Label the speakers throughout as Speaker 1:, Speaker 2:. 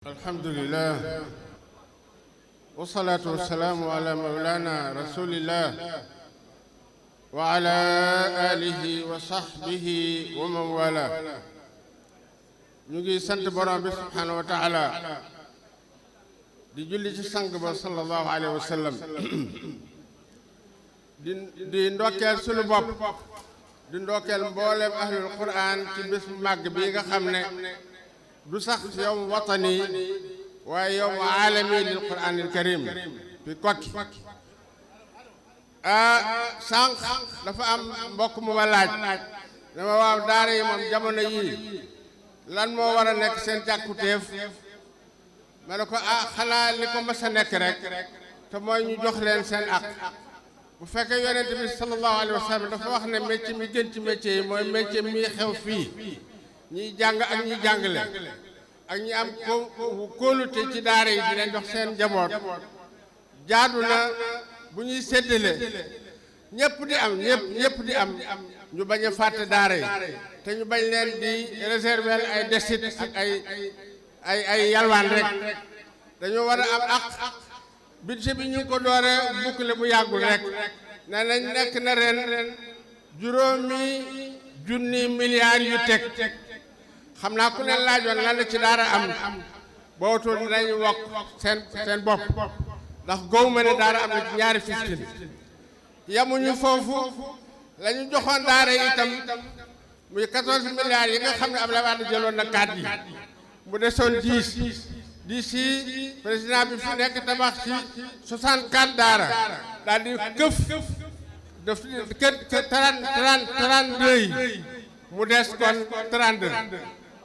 Speaker 1: الحمد لله والصلاة والسلام على مولانا رسول الله وعلى آله وصحبه ومن والاه نجي سنت برام سبحانه وتعالى di julli ci sang ba sallallahu alayhi wa sallam di ndokkeel sunu bopp di ndokkeel mboolem ahlul quran ci bés bu màgg bi nga xam ne du sax yawm watani waaye yawm aalami lil quranil karim fi Kokki sànq dafa am mbokk mu ma laaj dama waaw daara yi moom jamono yii lan moo war a nekk seen càkkutéef ma ne ko xanaa li ko mas a nekk rek te mooy ñu jox leen seen ak bu fekkee yonent bi sallallahu alayhi wa sallam dafa wax ne métier mi gën ci métier yi mooy métier mi xew fii ñiy jàng ak ñi jàngale ak ñi am kóolute ci daara yi di leen jox seen njaboot jaadu na bu ñuy séddale ñëpp di am ñu bañ a fàtte daara yi te ñu bañ leen di réserver ay desit ak ay yalwaan rek dañoo war a am ak budget bi ñu ngi ko doore boucler bu yàggul rek ne nañ nekk na ren juróomi junni milliards yu teg xam naa ku ne laajoon lan la ci daara am bootul dinañu wokk seen bopp ndax góob ma ne daara am na ci ñaari fistin yamuñu foofu la ñu joxoon daara yi itam muy 14 milliards yi nga xam ne Abdoulaye Wade jëloon na 4 yi mu desoon 10 yi président bi fi nekk tabax ci 64 daara daal di këf def 32 yi mu des kon 32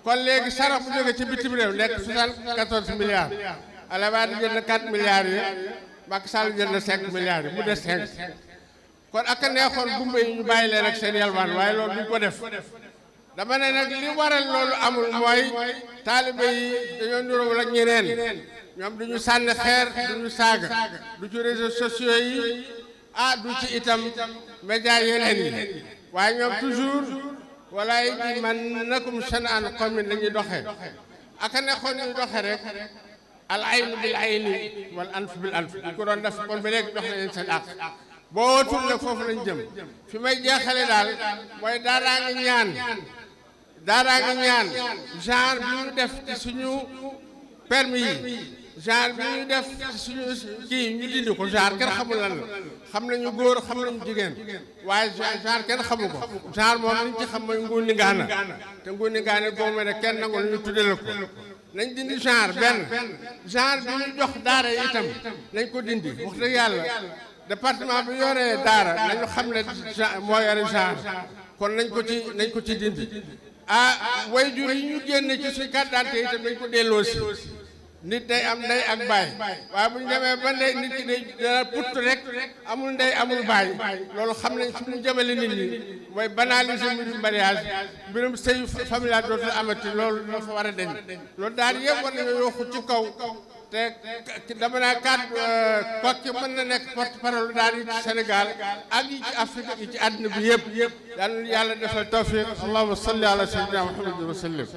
Speaker 1: kon léegi sarax bu jóge ci bitim réew nekk 74 milliards Abdoulaye Wade jël na 4 milliards yi Macky Sall jël na 5 milliards yi mu des 5 kon ak a neexoon gumba yi ñu bàyyi leen ak seen yalwaan waaye loolu duñ ko def dama ne nag li waral loolu amul mooy taalibe yi dañoo niróo ak ñeneen ñoom duñu sànni xeer duñu saaga du ci réseaux sociaux yi du ci itam média yeneen yi waaye ñoom toujours walaay ji man nakum shan'an qawmin la ñuy doxee aka nekkoon ñuy doxee rek al aynu bil ayni wal anf bil anf ñu ko doon def kon ba léegi jox na leen seen àq boo tul nag foofu lañ jëm fi may jeexale daal mooy daaraa ngi ñaan genre bi ñu def ci suñu permis yi genre bi ñu def ci suñu kii ñu dindi ko genre kenn xamul lan la xam nañu góor xam nañu jigéen waaye genre kenn xamu ko genre moom liñ ci xam mooy nguuni ngaana te nguuni ngaana boobu ne kenn nangu ñu tuddee la ko nañ dindi genre benn genre bi ñu jox daara yi itam nañ ko dindi wax dëgg yàlla département bi yoree daara nañu xam ne moo yore genre kon nañ ko ci dindi way jur yi ñu génne ci suñu carte d'identité itam nañ ko delloo si nit day am ndey ak baay waaye bu ñu demee ba ndey nit ki day dana putt rek amul ndey amul baay loolu xam nañ fi mu jëmale nit ñi mooy banaliser mbirum mariage mbirum sëy familial dootul amati loolu dafa war a deñ loolu daal yëpp war nañoo yokku ci kaw te dama naa Kokki mën na nekk porte-parole daal yi ci Sénégal ak yi ci Afrique yi ci àddina bi yëpp yàlla defal tawfiq allahumma salli ala sayyidina Muhammad wa sallim